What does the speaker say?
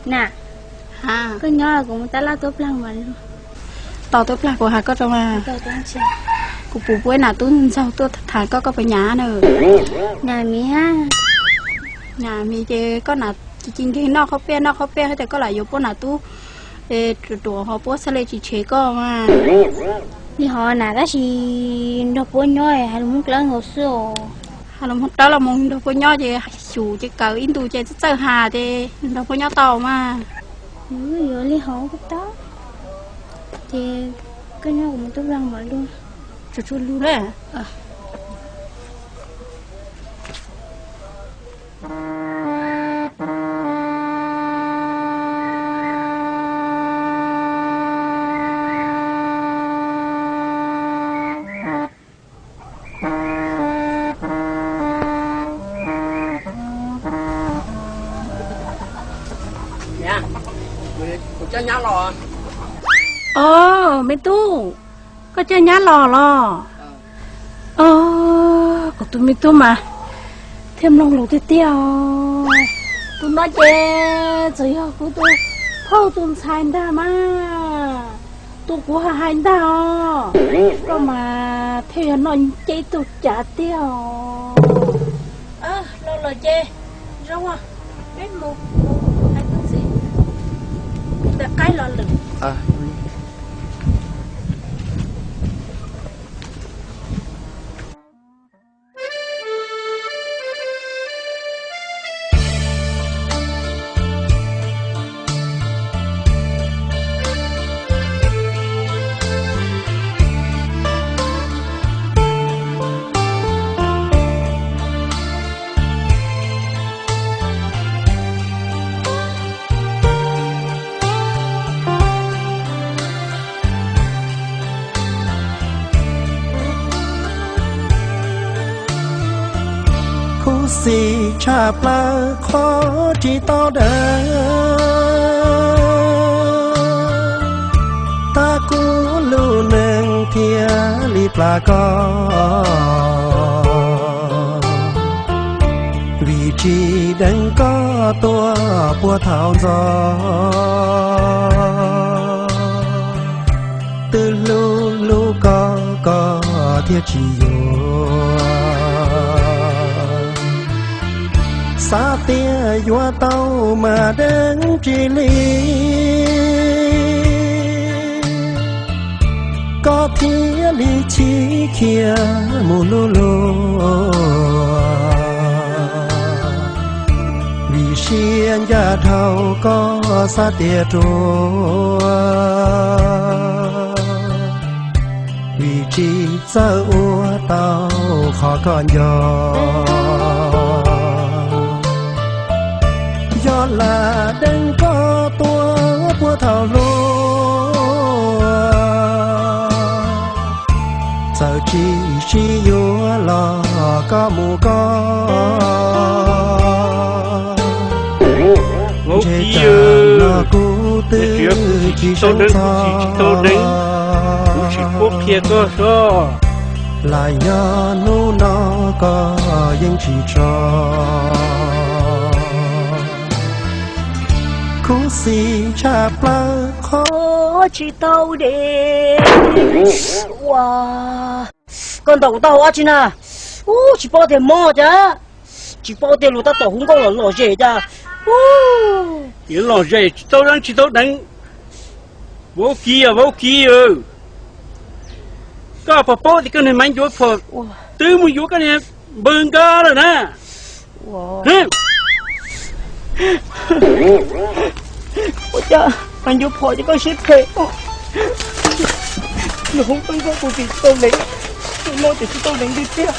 Na, koj nyob kuv mus tab laj tuaj plag mas. Tos tuaj plag kuv has koj rau mas. Kuv puas puab nam tub ntxaug tuaj tham koj, koj puas nyam na? Nyam mis, nyam mis ces koj nam ci ci nkeeg noj qhob piaj noj qhob piaj hab tas koj lam yuav puab nam tub ruam ruam ho puab txhaj le tsis tshev koj mas. Li hov nam tab sis nrog puab nyob has lus Hmoob Dlawb nkaus xwb os. Has lus Hmoob Dlawb los mus nrog puab nyob ces xyum ces kaw ib ntus ces txawj txawj has ces nrog puab nyob tau mas. Yuav li hov kuj tau. Ces koj nyob kuv mus tuaj plag mam lug. Tsuag tsuag lug na. Os, me tub, koj coj nyab los los? Os, kuv tus me tub mas thiaj mloog lus tiag tiag os. Tus no ces txawm yog kuv tus phauj tus ntxhais ntag mas, tus kuv hais hais ntag os. Koj mas thiaj yog noj nceb tug cav tiag os. Los los ces zoo, peb mus hais tub txiv ntawm qaib los lwm. Khuv xim tshaj plaws qhov tsis tau deev, tab kuv lub neej thiaj li plam koj, vim tsis deev koj tuaj puag thaum ntxov. Twb hlub hlub koj, koj thiaj tsis yuav. Xav tias yuav tau mas deev tsis li, koj thiaj li chim khiav mus luj luag. Vim siab ncaj dhau koj xav tias ruam, vim tsis txawj ua tau qhov koj nco. Yog lam deev koj tuaj puag thaum hluas, txawm tsis sib yuav los koj mus koj. Ntshe tsam no kuv twb tsis sawv txog, kuv tsis paub qhia koj soj, lam yog hnub no koj yeej tsis tso. Khuv xim tshaj plaws qhov tsis tau de. Ua, koj ntaus kuv taub hau dab tsi na? Ub, tsis paub tias mob cas, tsis paub tias luag tab tom hu nkauj los lom zem cas. Yuav lom zem tsis tau deev, tsis tau deev. Vaub Kiv, Vaub Kiv, koj puas paub tias koj niag Maiv Ncuav Phom twb mus yuav koj niag npawg Nkab lawm na? Ua cas Maiv Ncuav Phom ces koj siab phem, nws hu nkauj nkauj kuv tsis tau deev, tus no ces tsis tau deev tiag tiag.